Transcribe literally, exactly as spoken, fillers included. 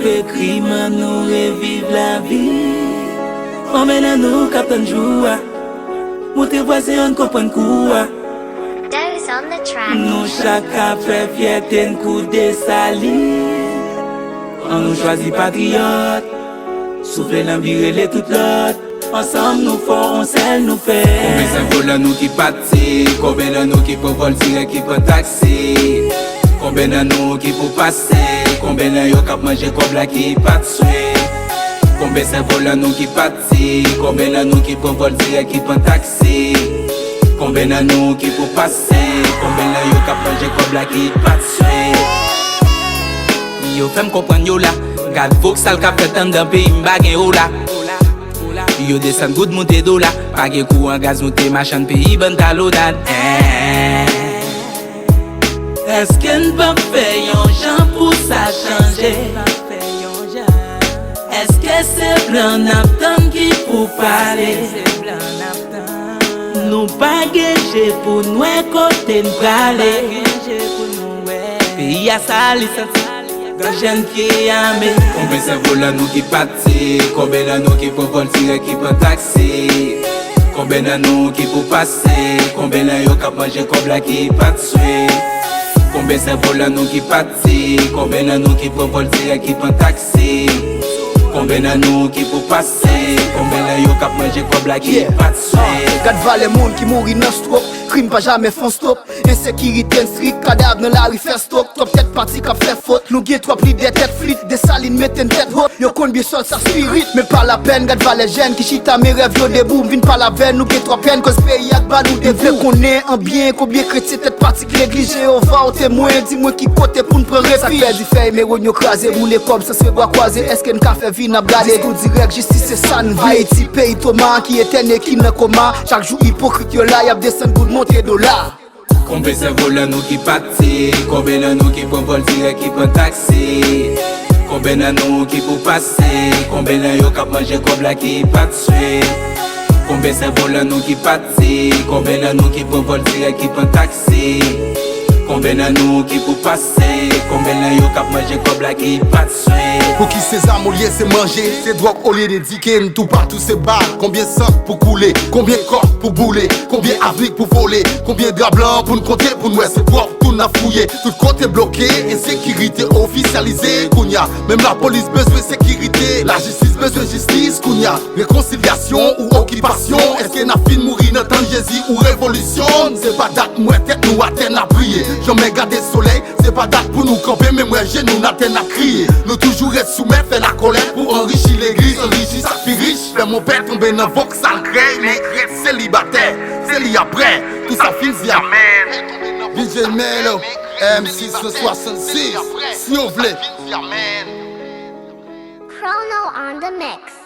Fè krim, annou reviv lavi. Konbyen nan nou k ap tann jou a? Montre vwazen, ann konprann kou a. Nou chak ap fè fyète n kou Desalin. Annou chwazi patriyòt. Soufle nan bi, rele tout lòt. Ansanm nou fò, on sèl nou fè. Konbyen sèvo nan nou ki pati? Konbyen nan nou ki pran vòl dirèk, ki pran taksi? Konbyen nan nou ki pou pase? Konbyen nan yo k ap manje kòb la ki pa t swe? Konbyen sèvo nan nou ki pati? Konbyen nan nou ki pran vòl dirèk, ki pran taksi? Konbyen nan nou ki pou pase? Konbyen nan yo k ap manje kòb la ki pa t swe? Yo fè m konprann yo la. Gad voksal k ap fèt anndan peyi m, pa gen ola. Yo desann goud, moute dola. Pa gen kouran, gaz, moute machann peyi, bann talonad. Eh. Èske n p ap fè yon jan pou sa chanje? Èske se blan n ap tann ki pou pale? Nou pa gen je pou n wè kote n prale. Peyi a sali, santi. Granjèn ki ame. Konbyen sèvo nan nou ki pati? Konbyen nan nou ki pran vòl dirèk, ki pran taksi? Konbyen nan nou ki pou pase? Konbyen nan yo k ap manje kòb la ki pa t swe? Konbyen sèvo nan nou ki pati? Konbyen nan nou ki pran vòl dirèk, ki pran taksi? Konbyen nan nou ki pou pase? Konbyen nan yo k ap manje kòb la ki pa t swe? Gad valè moun ki mouri nan stwok. Krim pa jamè fè on stop. Ensekirite n strik, kadav nan lari fè stok. Twòp tèt pati k ap fè fot. Nou gen twòp lidè tèt flit. Desalin mete n tèt hot. Yo konn byen sòl sa spirit. Men pa lapèn, gad valè jèn ki chita men rèv yo debou. M vin pale avè n, nou gen twòp pèn, koz peyi a k ba nou devou. M vle konnen an byen konbyen kretyen tèt pati k neglije. Jewova w temwen, di mwen ki kote pou n pran refij. Sa k pèdi fèy, mewon yo kraze, boule kòb, sans fè bwa kwaze. Èske n ka fè vi n ap gade? Diskou dirèk, jistis se sa n vle. Ayiti, peyi Toma, ki etène, ki nan koma. Chak jou ipokrit yo la, y ap desann goud, monte dola. Konbyen sèvo nan nou ki pati? Konbyen nan nou ki pran vòl dirèk, ki pran taksi? Konbyen nan nou ki pou pase? Konbyen nan yo k ap manje kòb la ki pa t swe? Konbyen sèvo nan nou ki pati? Konbyen nan nou ki pran vòl dirèk, ki pran taksi? Konbyen nan nou ki pou pase? Konbyen nan yo k ap manje kòb la ki pa t swe? Pouki se zam olye se manje, se dwòg olye n edike n, toupatou se bal. Konbyen san pou koule, konbyen kò pou boule, konbyen avni k pou vole, konbyen dra blan pou n konte pou n wè se pwòp tou n ap fouye. Tout kote bloke, ensekirite ofisyalize kounya. Menm lapolis bezwen sekirite, lajistis bezwen jistis kounya. Rekonsilyasyon ou okipasyon, èske n ap fin mouri nan tann Jezi ou revolisyon? Se pa dat m wè tèt nou atè n ap priye. Janmè gade solèy, se pa dat pou nou kanpe, men m wè jenou n atè n ap kriye. Nou toujou ret soumèt, fè lakòlèt pou anrichi legliz, anrichi sa k pi rich. Fè monpè tonbe nan voksal, krèy, men ret selibatè, se li aprè. Tou sa fin di amèn. D J Melo, M six cent soixante-six, si w vle. Chrono on the mix.